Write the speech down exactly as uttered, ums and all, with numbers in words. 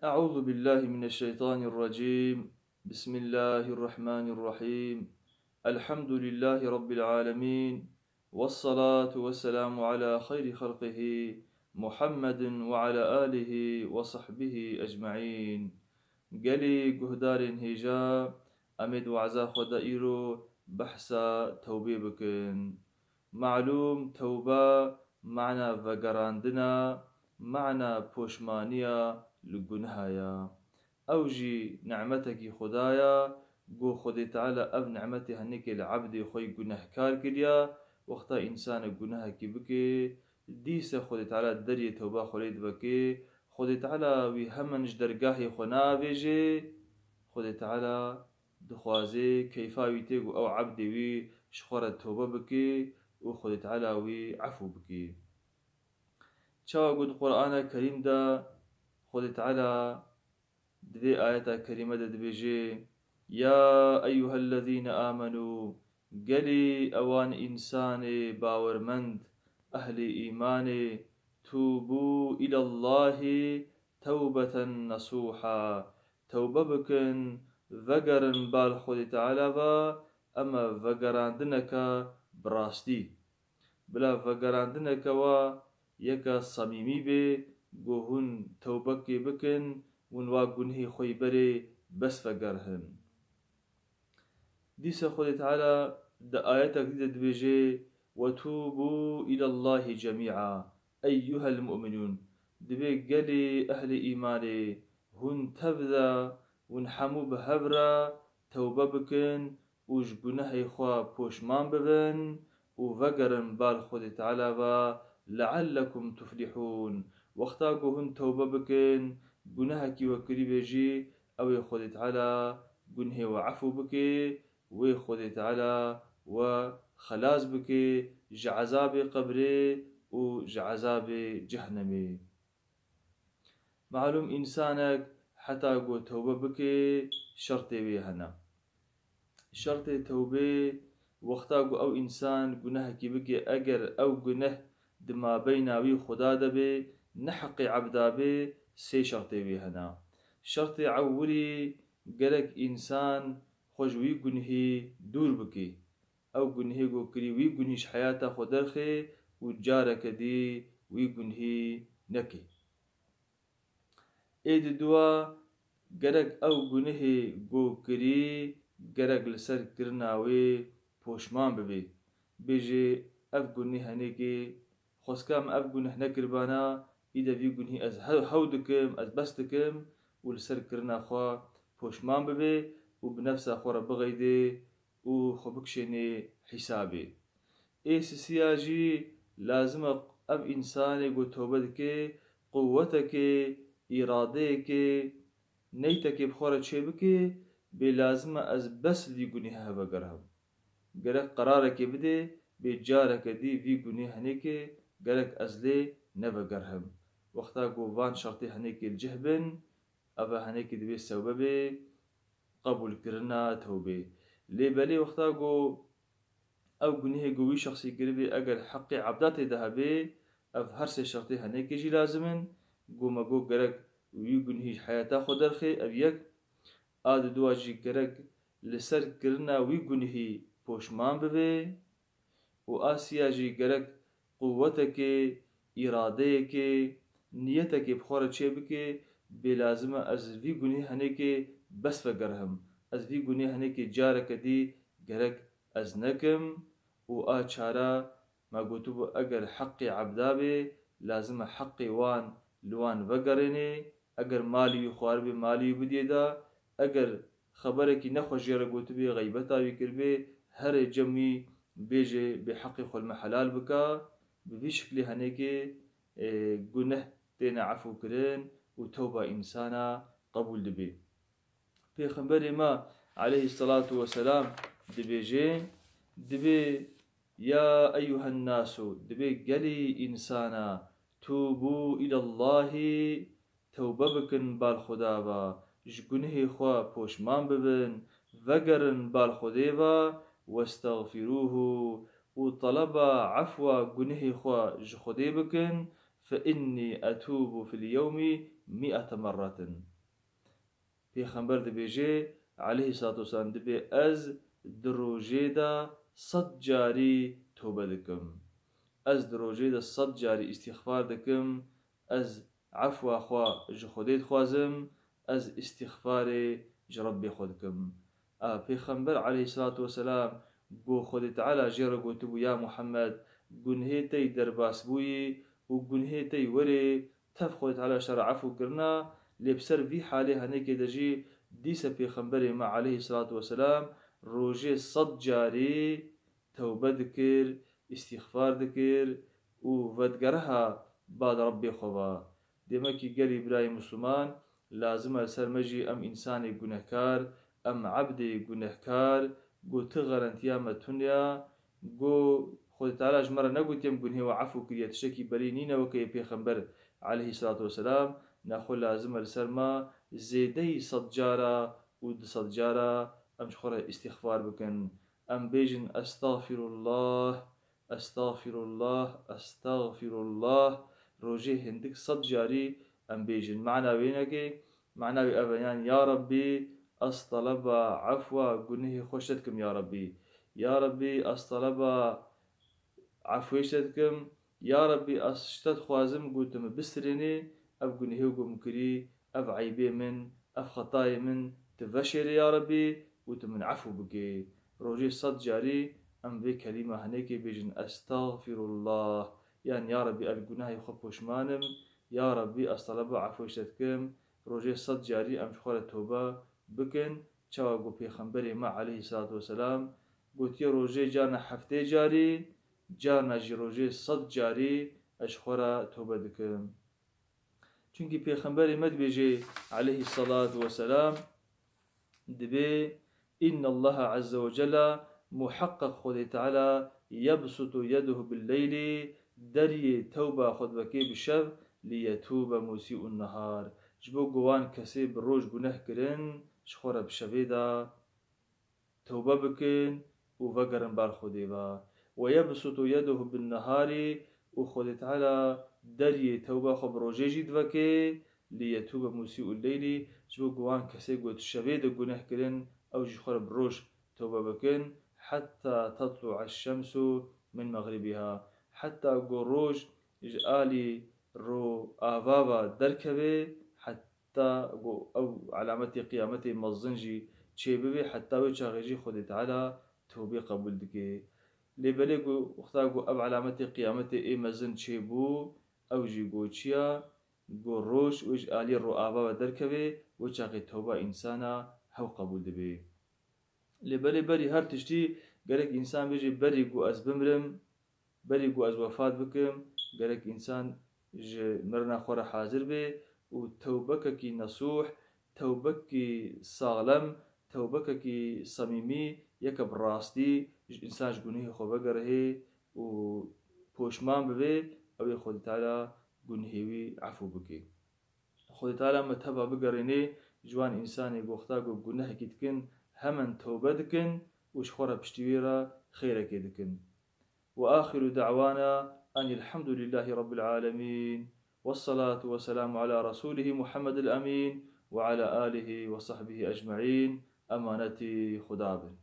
أعوذ بالله من الشيطان الرجيم. بسم الله الرحمن الرحيم. الحمد لله رب العالمين. والصلاة والسلام على خير خلقه محمد وعلى آله وصحبه أجمعين. Gelî guhdarên hêja, em ê di waza xwe de îro behsa tewbê bikin. Malûm, tewbe mana vegerandina, mana poşmaniya li guneha ya. Ew jî nimetekî Xuda ya, ku Xwedê Teala ev nimetê henekê li ebdê xwe yî gunehkar kiriya, wexta însanek gunehekî bike, dîse Xwedê Teala deriyê tewba xwe lê diveke, Xwedê Teala wî hemen ji dergahê xwe navêje, Xwedê Teala dixwaze keyfa wî tê ku ew ebdê wî ji xwe re tewbe bike û Xwedê Teala wî efû bike. Çawa ku di Qur'ana Kerîm de Xwedê Teala di vê ayeta kerîme de dibêje, "Ya eyyuhellezîne amenû", gelî ewan însanê bawermend, ehlê îmanê, "tûbû îlallahî tewbeten nesûha", tewbe bikin, vegerin bal Xwedê Teala ve, ema vegerandineke bi rastî. Bila vegerandineke wa yeka samîmî bê, ku hûn tewbekê bikin, hûn wa gunhê xwe yî berê bes vegerhin. Dîsa Xwedê Teala di ayetek dî de dibêje, "Wetûbû îlallahî cemî'a, eyyuhel mu'minûn." Dibê gelê ehlê îmanê, hûn tev de, hûn hemû bi hev re tewbe bikin û ji gunehê xwe poşman bibin û vegerin bal Xwedê Teala ve, "leallekum tuflihûn." Wexta ku hûn tewbe bikin, gunehekî we kirîbê jî, ew ê Xwedê Teala gunhê we efû bike, wê Xwedê Teala we xelas bike ji ezabê qebrê û ji ezabê cehnemê. Malûm, însanek heta ku tewbe bike, şertê wê hene. Şertê tewbê, wexta ku ew însan gunehekî bike, eger ew guneh di mabeyna wî Xuda de bê, ne heqê ebda bê, sê şertê wê hene. Şertê ewilî, gerek însan xwe ji wî gunhî dûr bike. Ew gunhê ku kirî, wî gunhî ji heyata xwe derxê û careke dî wî gunhî neke. Ê di dua, gerek ew gunehê ku kirî, gerek li ser kirina wê poşman bibê. Bêjê, "Ev gunê henêkê, xwezka min ev guneh nekiribana, îde vî gunhî ez he-, hew dikim, ez bes dikim" û li ser kirina xwe poşman bibê û bi nefsa xwe re bixeydê û xwe bikişênê hîsabê. Ê sisiya jî lazim e ev însanê ku tewbe dike, quwetekê, îradeyekê, neytekê bi xwe re çêbike, bê lazim e ez bes li vî gunehê hevegerhim. Gerek qerarekê bidê, bê careke dî vî gunê henêkê gerek ez lê nevegerhim. Wexta ku van şertê henêkê li cih bin, ev e henêkê divê sebebê qebûlkirina tewbê. Lê belê wexta ku ew gunehê ku wî şexsî kiribê, eger heqê ebda tê de hebê, ev her sê şertê henêkê jî lazim in. Ku me got gerek wî gunhî ji heyata xwe derxê, ev yek. A di dua jî gerek li ser kirina wî gunhî poşman bibê û a siya jî gerek quwetekê, îradeyekê, niyetekê bi xwe re çêbike, bê lazim e ez vî gunhê henêkê bes vegerhim. Ez vî gunhê henêkê careke dî gerek ez nekim û a çara me gotibû, eger heqê ebda bê, lazim e heqê wan li wan vegerênê, eger malê wî xwaribê, malê wî bidiyê de, eger xeberekî nexweş jê re gotibê, xeybeta wî kiribê, herê cem wî bêjê, bê heqê xwe li me helal bika, bi vî şiklê henêkê, e, guneh têne efûkirin û tewba însana qebûl dibe. Pêxemberê me aleyhisselatu vesselam dibêje, dibê, "Ya eyyuhen nasu", dibê gelî însana, "tûbû îlallahî", tewbe bikin bal Xuda ve, ji gunehê xwe poşman bibin, vegerin bal Xwedê ve, "westexfirûhu", û teleba efwa gunehê xwe ji Xwedê bikin, فإني أتوب في اليوم مئة مرة. Pêxember dibêje, aleyhissalatu vesselam, dibê ez di rojê de sed carî tobe dikim. Ez di rojê de sed carî îstîxfar dikim. Ez efwa xwe ji Xwedê dixwazim. Ez îstîxfarê ji Rebbê xwe dikim. A Pêxember aleyhissalatu vesselam got, Xwedê Teala jê re gotibû, ya Muhammed, gunhê te yî derbas bûyî û gunhê te yî werê tev Xwedê Teala ji te re efû kirina, lê bi ser vî halê henekê de jî dîse Pêxemberê me aleyhissalatu vesselam rojê sed carî tewbe dikir, îstîxfar dikir û vedigeriha bad Rebbê xwe ve. Demekî gelî birayê Misliman, lazim e li ser me jî em însanê gunehkar, em ebdê gunehkar, got ti garantiya me tune ya, got Xwedê Teala ji me re negotiye em gunhê we efû kiriye, tiştekî berî nîne weke yê Pêxember aleyhissalatu vesselam, naxwe lazim e li ser me zêdeyî sed cara û du sed cara em ji xwe re îstîxfar bikin. Em bêjin, Estexfirullah, Estexfirullah, Estexfirullah. Rojê hindik sed carî em bêjin. Mana wê nekê, mana wê ev e, yani, ya Rebbî, ez teleba efwa gunehê xwe ji te dikim, ya Rebbî. Ya Rebbî, ez teleba efwê ji te dikim. Ya Rebbî, ez ji te dixwazim, got tu min bistirênê, ev gunehê ku min kirî, ev eybê min, ev xetayê min, tu veşêrê ya Rebbî û tu min efû bikê. Rojê sed carî em vê kelîma hinekê bêjin, Estexfirullah. Yan ya Rebbî, ez li gunahê xwe poşman im, ya Rebbî, ez teleba efû ji te dikim. Rojê sed carî em ji xwe re tobe bikin. Çawa ku Pêxemberê me aleyhissalatu vesselam gotiye, rojê carna heftê carî, carna jî rojê sed carî ez ji xwe re tobe dikim. Çunkî Pêxemberê me dibêje aleyhissalatu vesselam, dibê, Inna Allaha azze ve celle, muheqqeq Xwedê Teala, yebsutu yedahu bil leyli, deriyê tewba xwe divekê bi şev, li yetûbe musî'un nehar, ji bo ku wan kesê bi roj guneh kirin, ji xwe re bi şevê de tewbe bikin û vegerin bar Xwedê ve. Ve yebsutu yedahu bin neharî, û Xwedê Teala deriyê tewba xwe bi rojê jî divekê, li yetûbe musî'u leylî, ji bo ku wan kesê ku di şevê de guneh kirin, ew jî xwe re bi roj tewbe bikin, heta tetlu'a şemsu min mexribiha, heta ku roj ji alî ro ava ve derkeve, heta ku ew alametê qiyametê mezin jî çêbibe, heta wê çaxê jî Xwedê Teala tewbê qebûl dike. Lê belê ku wexta ku ev alametê qiyametê ê mezin çêbû, ew jî ku çi ya, ku roj wê ji aliyê ro ava ve derkeve, wê çaxê tewba însana hew qebûl dibe. Lê belê berî her tiştî gerek însan bêje, berî ku ez bimrim, berî ku ez wefat bikim, gerek însan ji mirina xwe re hazir be û tewbekekî nesûh, tewbekî saxlem, tewbekekî semîmî, yeke bi rastî ji însan ji gunehê xwe vegerihê û poşman bibe, ew ê Xwedê Teala gunehê wî efû bike. Xwedê Teala me teva bigerîne ji wan însanê ku wexta ku gunehekî dikin, hemen tewbe dikin û ji xwe re piştî wî re xêrekê dikin. Ve axiru da'wana enil hamdulillahî rabbil alemîn. Vessalatu vesselamu ala Resulîhî Muhammedil Emîn ve ala alihî ve sahbihî ecmaîn. Emanetî Xuda bin.